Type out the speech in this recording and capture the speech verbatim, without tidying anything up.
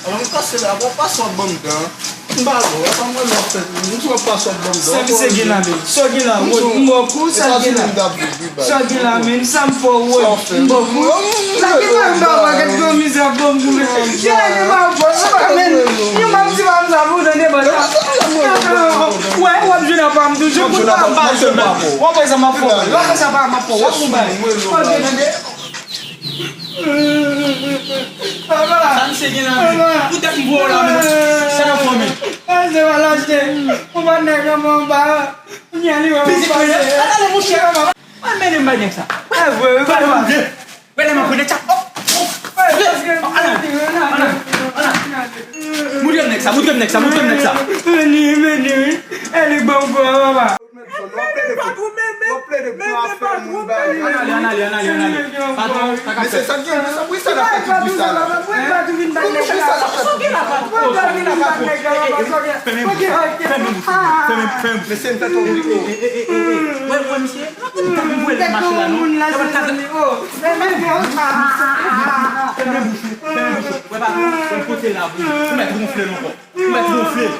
Alò, m kase la, w ap pase w ap ban m dan. M ba lò, w ap mwen lò fèt. M di w ap pase w ap ban m dan. Sa misye gen la menm? Sa w gen la? M ba w kou, sa w gen la? Sa w gen la menm? Sa m fè w wè? M ba w kou. Sa ki fè m ba w gad gwo mizè ap ban m kou men. Ki la ki ba w fò? Sa pa menm. Yon m ap di pa m sa pou w tande bò sa. Wè, w ap jwenn apa m toujou. Pou w pa ba w jwenn apa. W ap wè sa m ap fè w. W ap wè sa pa m ap fè w. W ap wè. W ap jwenn tande. Sa misye gen la menm? Poutèt m voye w la menm. Sa n ap fè w menm? Sa se pa lachte. Ou pa nèg anba anba. Kounya li wè m ap pase. Ala ale monchè. Al mennen m bay nèg sa. Wè, wè, wè, wè. Wè lè m ap pran nèg sa. Hop, hop. Ala, ala, ala. Moutre m nèg sa, moutre m nèg sa, moutre m nèg sa. Vini, vini, wi. E li ban m gwo papa. Ann ale, ann ale, ann ale, ann ale. Patwon, sa k ap fèt? Mesye, sa k gen, sa, wi, sa n ap fè tout bri sa la? Wi, mesye, sa n ap fè tout bri sa la? Fèmen, fèmen bouch ou, fèmen, fèmen, fèmen. Mesye, m fè twòp bri. Wè, wè, misye, m voye l mache la, non? Fèmen bouch ou, fèmen bouch ou. Wè, patwon, wè, kote la, wi. Ou mèt gonfle l ankò. Ou mèt gonfle l.